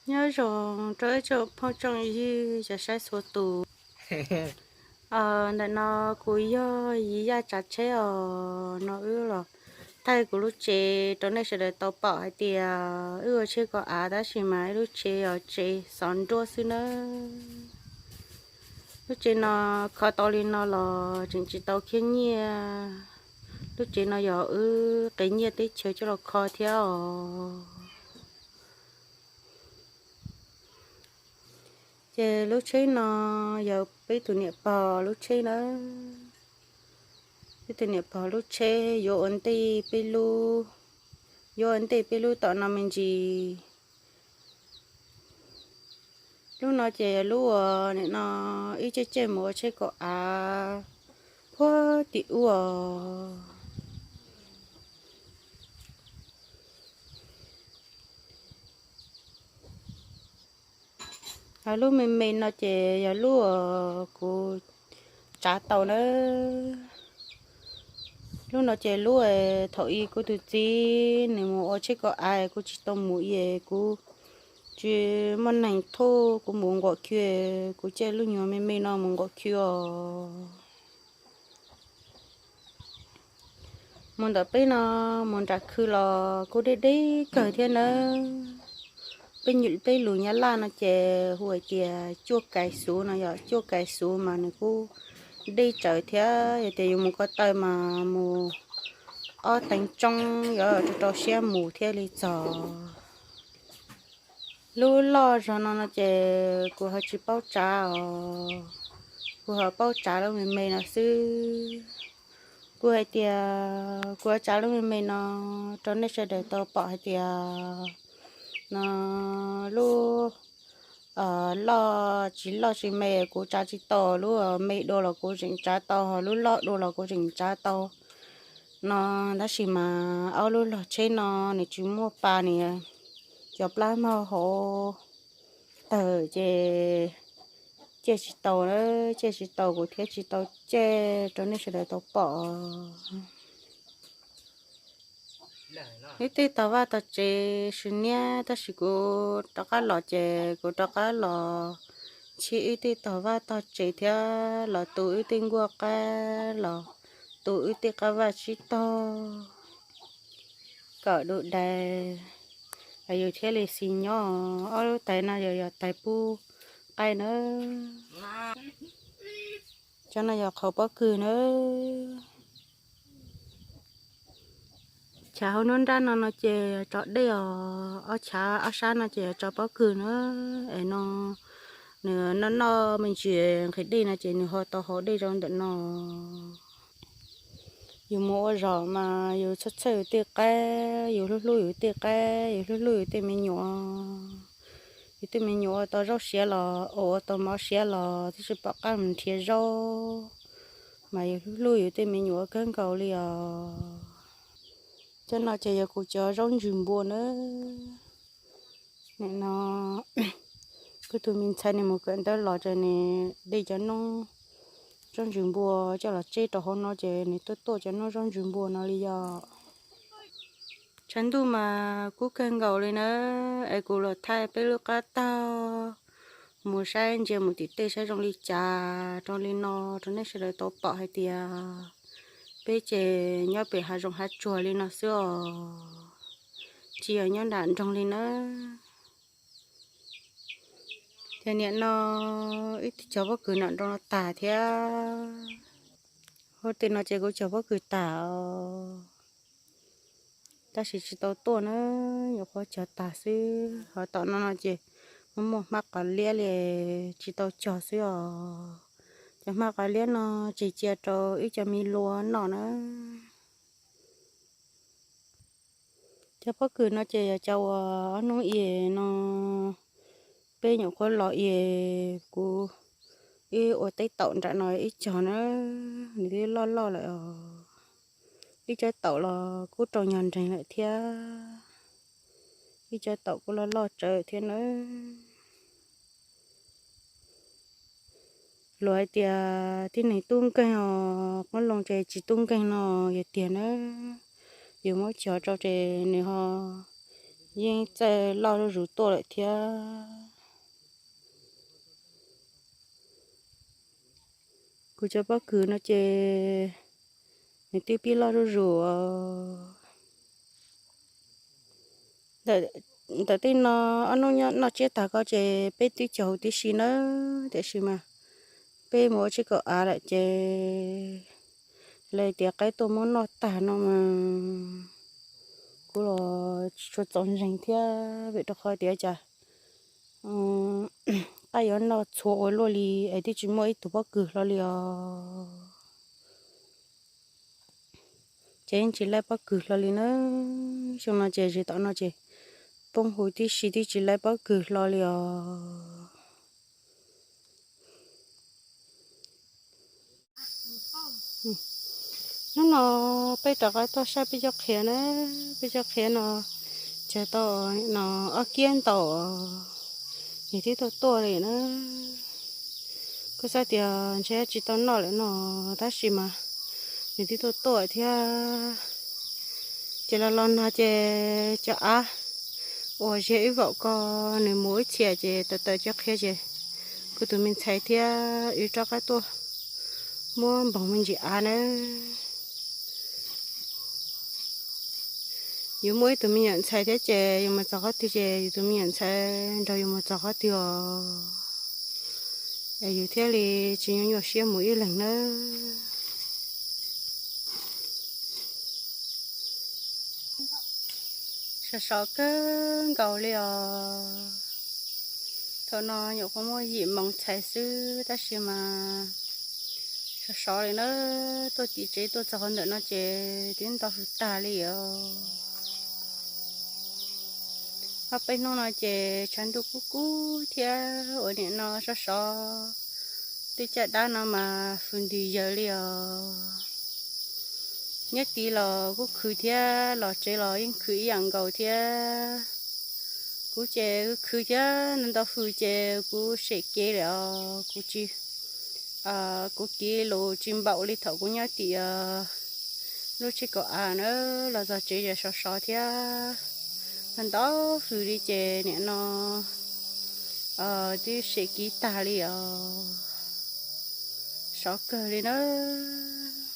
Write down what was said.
Nyob zoo rau ib tsoom phooj tsoom ywg cov saib txhua tus. Ntawm no kuv yog Yiv Yaj Tsav Tsheb os. No wb los thaij kuv lub tsev rau nej sawv daws tau pom hais tias wb ua tsheb kaus av tab sis mas wb lub tsev yog tsev xov nruab xwb nawb. Lub tsev no kho tau li no los tseem tsis tau khiab nyiaj. Lub tsev no yog wb qiv nyiaj teb chaws coj los kho thiab os. Ces lub tsheb no yog peb tus niam pog lub tsheb na. Peb tus niam pog lub tsheb yuav ua ntej peb lub, yuav ua ntej peb lub tom no me ntsis. Lub no ces yog lub uas nim no ib txhij txhij mus ua tsheb kaus av puag tim ub os. Lub me me no ces yog lub uas kuv tsav tau na. Lub no ces lub thaum ub kuv tus txiv nws mus ua tsheb kaus av, kuv tsis tau mus es kuv tsis muaj neeg thauj, kuv mus nqaum khw, kuv caij lub nyuag me me no mus nqaum khw os. Mus ntawm peb no mus nram khw los kuj deb deb kawg thiab nawb. Peb lus Nyab Laj no ces hu hais tias cuaj kais xuv no, yog cuaj kais xuv mas nws kuj deb tsawv thiab. Yog tias yus mus ko taw mas mus ob teev tsoob yuav rau rau siab mus thiaj li txog. Lub loj zog no no ces kuv ho tsis paub tsav os, kuv ho paub tsav lub me me no xwb. Kuv hais tias kuv yuav tsav lub me me no rau nej sawv daws tau pom hais tias no lub loj tsis loj tsis me kuv tsav tsis tau, lub me dua los kuv tseem tsav tau, ho lub loj dua los kuv tseem tsav tau no. Tab sis mas ob lub log tsheb no nws tsis muaj pa, nws cov plab mog hauv tawg ces ciaj tsis tau, ciaj tsis tau kuv thiaj tsis tau caij rau nej sawv daws tau pom. Wb tej tog vaj tog tsev sw niab tab sis kuv rov qab los ces kuv rov qab los ntsib wb tej tog vaj tog tsev thiab los tu wb tej nkuaj qab, los tu wb tej qab vaj tsib taug kom du dais, yus thiaj li xis nyob. Ob lub tais no yog yog tais pub qaib nawb. Cov no yog qhauv pob kws nawb. Chav hauv nruab nrab no no ces tso dej os, ob chav ob sab no ces tso pob kws na. Es no nws noj noj me ntsis nqhis dej no ces nws ho tau haus dej rau ntawm no. Yus mus ua zog mas yus txhawj txhawj yus tej qaib, yus hlub hlub yus tej qaib, yus hlub hlub yus tej me nyuam. Yus tej me nyuam ua tau zaub siav los, ua tau mov siav los twb tsis pom qab mus nrhiav zaub, mas yus hlub hlub yus tej me nyuam kawg nkaus li os. Cov no ces yog kuv cov zaub ntsws npua nawb. Nim no kuv tus me ntxhais nws mus kawm ntawv los ces nws de cov noob zaub ntsws npua coj los tseb rau hauv no ces nws tuaj tuaj cov noob zaub ntsws npua no li yog. Tshav ntuj mas kub kawg nkaus li na, es kuv los thaij peb lub qab taug mus saib ntsia mus tim tej saib zoo li cas rau li no rau nej sawv daws tau pom hais tias peb ces nyob pem hav zoov hav tsuag li no xwb os, tsis yog nyob nram nroog li na. Ces niam no ib tug cog pob kws nram nroog no tag thiab. Hauv tej no ces kuv cog pob kws tag os, tab sis tsis tau tuaj na, nyuam qhuav cog tag xwb. Ho tom no no ces muaj muaj hmab qos liab li, tsis tau cog xwb os. Cov hmab qos liab no ces cia rau ib co me lua noj na. Cov pob kws no ces yog cov uas ob hnub i no peb nyuam qhuav los i, kuv ib ua teb taum nram no ib cog na, nws twb loj loj lawm os. Ib cov taum los kuj rau nyog nreeg lawm thiab, ib cov taum kuj loj loj tsawv thiab na. Luag hais tias tib neeg tub nkeeg os, qoob loo ces tsis tub nkeeg no yog tiag na. Yus muab cog rau ces nws ho yeej txawj loj zuj zus tuaj lawm thiab. Kuv cov pob kws no ces nws twb pib loj zuj zus. Ntawm tej no ob hnub nyob noj tsiab tag ko ces peb twb caum huv tib si nawb, tiam sis mas peb mus ua tsib kaum av lawm ces lawv tias qaib tuaj muab noj tag no mas kuv los tsis tshua txaus ntseeg thiab, vim rau qhov tias cas qaib yuav noj txhua ua luaj li es twb tsis muaj ib tug pob kws hlo li os. Ces yeej tsis laib pob kws hlo li na. Xyoo no ces tsis tom no ces poob huv tib si twb tsis laib pob kws hlo li os. Hnub no peb rov qab tuaj saib peb cov qhiav na, peb cov qhiav no tsawg tau no ob kiab ntau, nws twb tuaj tuaj li na. Kuv xav tias ntshe tsis tau noj lawm no, tab sis mas nws twb tuaj tuaj thiab. Ces los los nag ces cov av uas ziag ib vaum ko nws mus ib txhia ces tawm tawm cov qhiav ces kuv tus me ntxhais thiab wb rov qab tuaj muab npoog me ntsis av nawb. Yus muaj ib tug me nyuam ntxhais thiab ces yus mus txog qhov twg ces yus tus me nyuam ntxhais nrog yus mus txog qhov twg os. Es yus thiaj li tsis nyuaj nyuaj siab mus ib leeg nawb. Sov sov kawg nkaus li os. Thaum no nyuam qhuav muaj yim moos txhais xwb tab sis mas sov sov li na. Tuaj tim tsev tuaj txog qhov ntawm no ces twb nto hws tag li os. Ob peb hnub no ces tshav ntuj kub kub thiab ua niam no sov sov, twb caj dab no mas hws ntws yawg li os. Nyob tid los kuj khwv thiab los tsev los yeej khwv ib yam nkaus thiab. Kuv ces kuv khwv thiab ntau hws ces kuv sem kev lawm os, kuv tsis, kuv kev lus tsis npaum li thaum kuv nyob tim lub tsheb kaum av na, los txog tsev ces sov sov thiab ntau hws li ces niam no twb sem kev tag li os. Sov kawg li nawb.